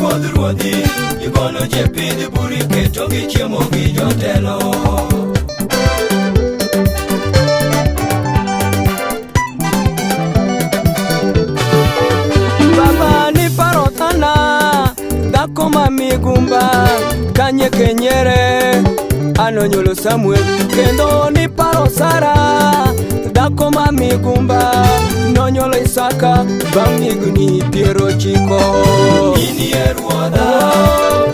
ruodh ruodhi, igolo jepidh buri keto gi chiemo gi jotelo. Baba ni paro thana dhako ma migumba kanye kenyere anonyuolo Samuel kendo ni paro Sara dhako ma migumba nonyuolo Isaka bang' higni 90. Inie ruodha,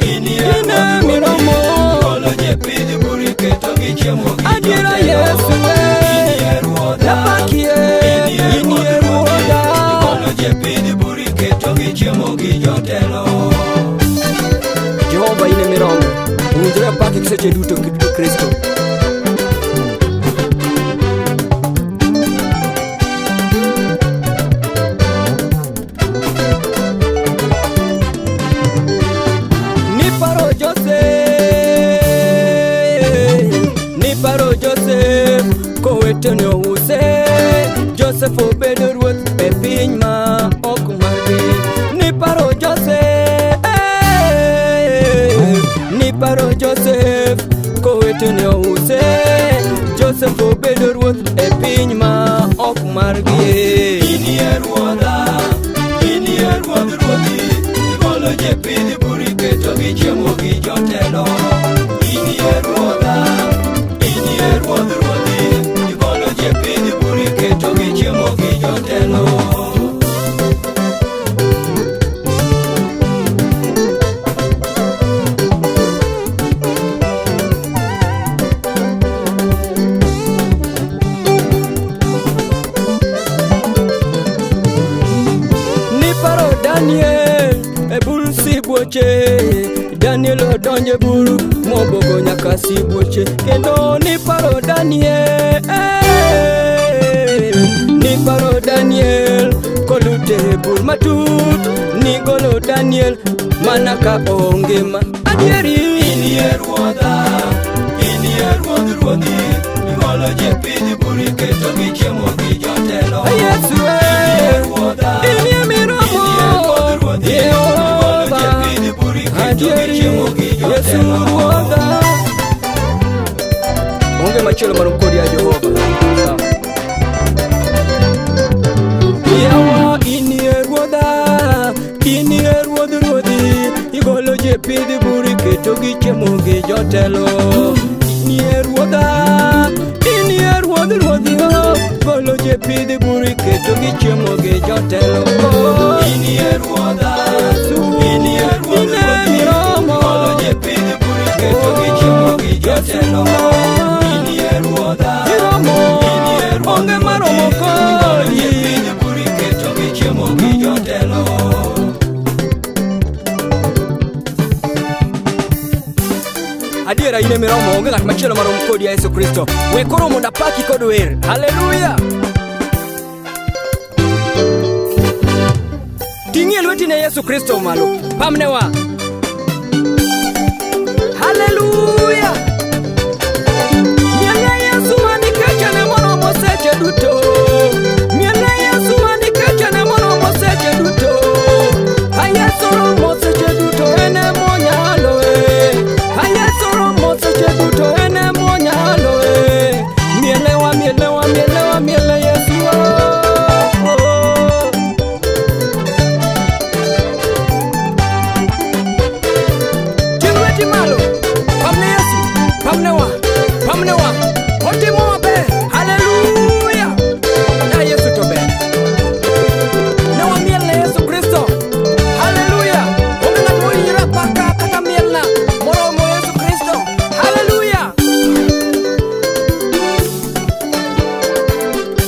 inie Ine ruodh ruodhi, miromo. igolo jepidh buri keto gi chiemo gi Adiera jotelo. Yesu Inie ruodha, napakie inie inie ruodh ruodhi, ruodha. igolo jepidh buri keto gi chiemo gi jotelo. Jehova in e miromo owinjore opaki gi seche duto gi Kristo. Niparo Joseph, niparo Joseph, kowetene ouse. Joseph obedo ruoth e piny ma ok margi. Niparo Joseph, niparo Joseph, kowetene ouse. Joseph obedo ruoth e piny ma ok margi. Inie ruodha, inie ruodh ruodhi, igolo jepidh buri keto gi chiemo gi jotelo. Inie ruodha, inie ruodh ruodhi, igolo jepidh buri keto gi chiemo gi jotelo. Niparo Daniel e bur sibuoche Daniel odonjo e bur mobogo nyaka sibuoche kendo niparo Daniel niparo Daniel kolute e bur matut nigolo Daniel mana ka ongima adieri. Inie ruodha, inie ruodh ruodhi, igolo jepidh buri keto gi chiemo gi jotelo. Yesu Inie ruodha, inie miromo inie ruodh ruodhi, igolo Jehova jepidh buri keto gi adieri chiemo gi Yesu jotelo. ruodha onge machielo marom kodi ya Jehova. Sawa. Yawa inie ruodha inie ruodh ruodhi igolo jepidh buri keto gi chiemo gi jotelo. Inie ruodha inie ruodh ruodhi oh, golo jepidh buri keto gi chiemo gi jotelo. Inie ruodha, inie ruodh Ine ruodhi, miromo. igolo jepidh buri keto gi chiemo gi jotelo. Inie ruodha, Miromo. inie ruodh Onge maromo ruodhi, igolo kodi. jepidh buri keto gi chiemo gi jotelo. Adiera in e miromo onge ng'at machielo marom kodi ya Yesu Kristo. We koro mondo apaki kod wer. Haleluya! Ting'ie lweti ne Yesu Kristo malo. Pamnewa. Haleluya! Miel Yesu manikechane moromo seche duto. Miel Yesu manikechane moromo seche duto. A Yesu romo seche duto en emonyalo e. A Yesu romo seche duto en emonyalo e. Mielewa, mielewa, mielewa, miele Yesu oh, oh. Ting' lweti malo, pamne Yesu, pamne wa, pamne wa. Otimo maber, haleluya. Na Yesu to ber. Ne wamiel ne Yesu Kristo, haleluya. Onge ng'at mowinjore apaka kata mielna moromo Yesu Kristo, haleluya.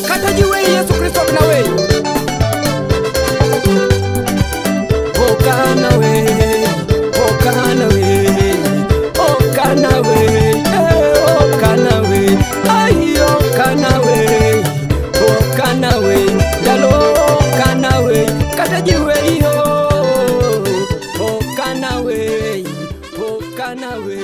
Kata ji weyi Yesu Kristo ok naweyi. Okanawe, okanawe, okanawe, eh, okanawe, ai okanawe, okanawe, ndalo okanawe, kata ji weyi oh, okanawe, okanawe.